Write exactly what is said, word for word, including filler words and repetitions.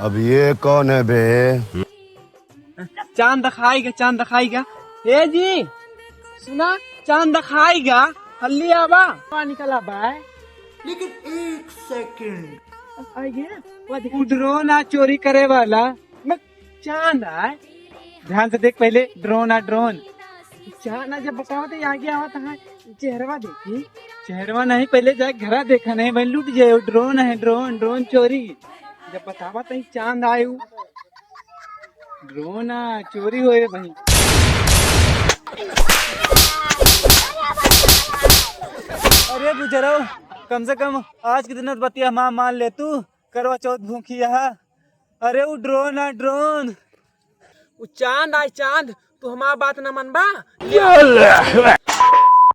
अब ये कौन है बे? चांद दिखाइगा, चांद दिखाइगा। ए जी, सुना, चांद दिखाइगा, हल्ली आवा। वहाँ निकला बाय। लेकिन एक सेकंड। आइए, वो देखो। उ ड्रोन आ चोरी करे वाला, मैं चांद आए। ध्यान से देख पहले, ड्रोन आ, ड्रोन। चांद आ, जब बतावा तो आगे आवा तो हाँ, चेहरवा देखी। चेहरवा नहीं, पहले जाए घरा देखा नहीं भाई, लूट जाए। ड्रोन है, ड्रोन, ड्रोन चोरी। जब बतावा तो चांद आए उ। ड्रोन आ, चोरी होए भाई। अरे बुजरो, कम से कम आज के दिन बतिया हमार मान ले तू। करवा चौथ भूखी है। अरे उ ड्रोन आ, ड्रोन। उ चांद आए, चांद। तू हमार बात ना मनबा?